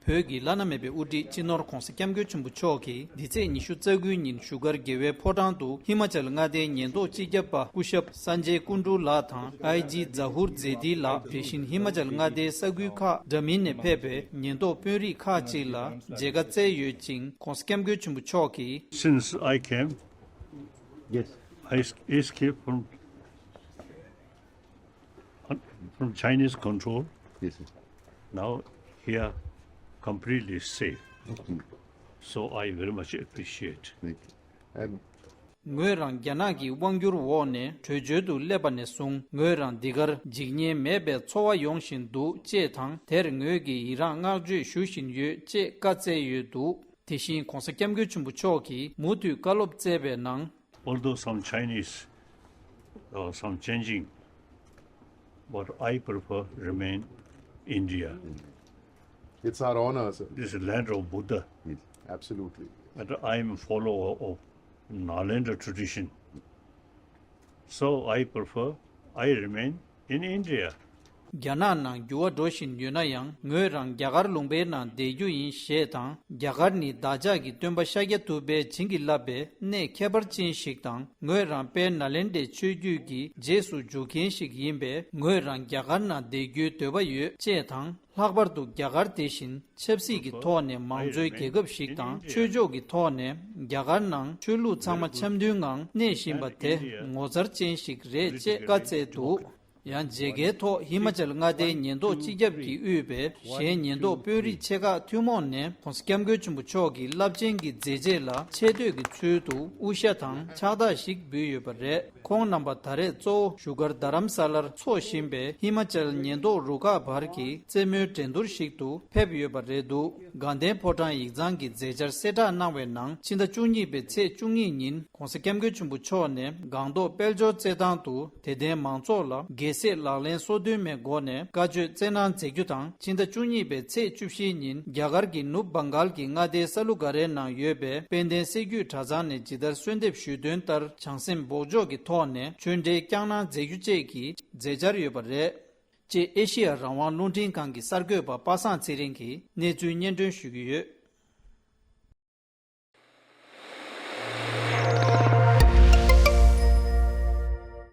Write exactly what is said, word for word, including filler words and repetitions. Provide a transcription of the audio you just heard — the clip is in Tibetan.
བོད་ཀྱི་བླ་ན་མེད་པའི་དབུ་ཁྲིད་སྤྱི་ནོར་༧གོང་ས་༧སྐྱབས་མགོན་ཆེན་པོ་མཆོག་གིས་འདི་ཚེས་ཉི་ཤུ་རྩ་དགུའི་ཉིན་བཞུགས་སྒར་རྒྱལ་བའི་ཕོ་བྲང་དུ་ཧི་མ་ཅལ་མངའ་སྡེའི་ཉེན་རྟོག་སྤྱི་ཁྱབ་པ་སྐུ་ཞབས་སན་ཇེ་ཀུན་ཌུ་ལགས་དང་ཨའི་ཇི་ཛ་ཧུར་ཛེ་ཏི་ལགས། དེ་བཞིན་ཧི་མ་ཅལ་མངའ་སྡེའི་ས་ཁུལ་ཁག་འདྲ་མིན་ནས་ཕེབས་པའི་ཉེན་རྟོག་དཔོན་རིགས་ཁག་ཅིག་ལ་མཇལ་ཁ་བསྩལ་ཡོད་ཅིང་། ༧གོང་ས་༧སྐྱབས་མགོན་ཆེན་པོ་མཆོག་གིས། Since I came, Yes. I es- escaped from from Chinese control. Yes, sir. Now here completely safe. So I very much appreciate. Thank you. And ངོས་རང་རྒྱ་ནག་གི་དབང་བསྒྱུར་འོག་ནས་བྲོས་བྱོལ་དུ་སླེབས་པ་ནས་བཟུང་། ངོས་རང་འདི་གར་འཇིགས་ཉེན་མེད་པའི་ཚོར་བ་ཡོང་བཞིན་འདུག་ཅེས་དང་། དེར་ངོས་ཀྱིས་ཡི་རངས་བསྔགས་བརྗོད་ཞུ་བཞིན་ཡོད་ཅེས་བཀའ་སྩལ་ཡོད་འདུག་དེ་བཞིན་༧གོང་ས་༧སྐྱབས་མགོན་ཆེན་པོ་མཆོག་གིས་མུ་མཐུད་བཀའ་སློབ་སྩལ་བའི་ནང་། Although some Chinese, uh, some changing, but I prefer remain India. It's our honor, sir. This is land of Buddha. Yes, absolutely. And I am a follower of Nalanda tradition. So I prefer, I remain in India. རྒྱ་ནག་ནང་འགྱུར་བ་འགྲོ་བཞིན་ཡོད་ན་ཡང་། ངོས་རང་རྒྱ་གར་ལུང་པའི་ནང་བསྡད་རྒྱུ་ཡིན་ཞེས་དང་། རྒྱ་གར་ནི་བདག་ཅག་གི་སྟོན་པ་ཤཱཀྱ་ཐུབ་པས་བྱིན་གྱིས་བརླབས་པའི་གནས་ཁྱད་པར་ཅན་ཞིག་དང་། ངོས་རང་དཔལ་ནཱ་ལེནྡྲའི་ཆོས་བརྒྱུད་ཀྱི་རྗེས་སུ་འཇུག་མཁན་ཞིག་ཡིན་པས། ངོས་རང་རྒྱ་གར་ནང་བསྡད་རྒྱུའི་འདོད་པ་ཡོད་ཅེས་དང་། ལྷག་པར་དུ་རྒྱ་གར་དེ་བཞིན་ཆབ་སྲིད་ཀྱི་ཐོག་ནས་མང་གཙོའི་རྒྱལ་ཁབ་ཞིག་དང་། ཆོས་ཕྱོགས་ཀྱི་ཐོག་ནས་རྒྱ་གར་ནང་ཆོས་ལུགས་ཚང་མ་འཆམ་མཐུན་ངང་གནས་བཞིན་པ་དེ་ངོ་མཚར་ཅན་ཞིག་རེད་ཅེས་བཀའ་སྩལ་འདུག་ཡང་མཇལ་ཁའི་ཐོག་ཧི་མ་ཅལ་མངའ་སྡེའི་ཉེན་རྟོག་སྤྱི་ཁྱབ་ཀྱིས་དབུས་པའི་གཞན་ཉེན་རྟོག་དཔོན་རིགས་ཆེ་ཁག་ཐུན་མོང་ནས་༧གོང་ས་༧སྐྱབས་མགོན་ཆེན་པོ་མཆོག་གི་རླབས་ཆེན་གྱི་མཛད་རྗེས་ལ་ཆེ་བསྟོད་ཀྱི་ཚུལ་དུ་དབུ་ཞྭ་དང་ཕྱག་རྟགས་ཤིག་འབུལ་ཡོད་པ་རེད། ཁོང་རྣམ་པ་ད་རེས་གཙོ་བོ་བཞུགས་སྒར་རྡ་རམ་ས་ལར་འཚོགས་བཞིན་པའི་ཧི་མ་ཅལ་ཉེན་རྟོག་རུ་ཁག་བར་གྱི་རྩེད་མོའི་འགྲན་བསྡུར་ཞིག་ཏུ་ཕེབས་ཡོད་པ་རེད་འདུག་དགའ་ལྡན་ཕོ་བྲང་ཡིག་ཚང་གི་མཛད་འཆར་གསལ་བསྒྲགས་གནང་བའི་ནང་། ཕྱི་ཟླ་བཅུ་གཉིས་པའི་ཚེས་བཅུ་གཉིས་ཉིན་༧གོང་ས་༧སྐྱབས་མགོན་ཆེན་པོ་མཆོག་ནས་སྒང་ཏོག་དཔལ་འབྱོར་རྩེད་ཐང་དུ་དད་ལྡན་མང་ཚོགས་ལ་རྒྱལ་སྲས་ལག་ལེན་སོ་བདུན་མའི་སྒོ་ནས་བཀའ་ཆོས་སྩལ་གནང་མཛད་རྒྱུ་དང་། ཕྱི་ཟླ་བཅུ་གཉིས་པའི་ཚེས་བཅུ་བཞི་ཉིན་རྒྱ་གར་གྱི་ནུབ་བྷང་གཱལ་གྱི་མངའ་སྡེའི་ས་ལུ་ག་རེ་ནང་ཡོད་པའི་དཔལ་ལྡན་སྲད་རྒྱུད་གྲྭ་ཚང་ནས་ཇི་ལྟར་གསོལ་འདེབས་ཞུས་དོན་ལྟར་བྱང་སེམས་སྦོག་ཆོག་གི་ཐོག་ནས་ཆོས་འབྲེལ་བསྐྱངས་གནང་མཛད་རྒྱུ་བཅས་ཀྱི་མཛད་འཆར་ཡོད་པ་རེད། ཅེས་ཨེ་ཤེ་ཡ་རང་དབང་རླུང་འཕྲིན་ཁང་གི་གསར་འགོད་པ་པ་སངས་ཚེ་རིང་གིས་གནས་ཚུལ་སྙན་སྒྲོན་ཞུ་གི་ཡོད།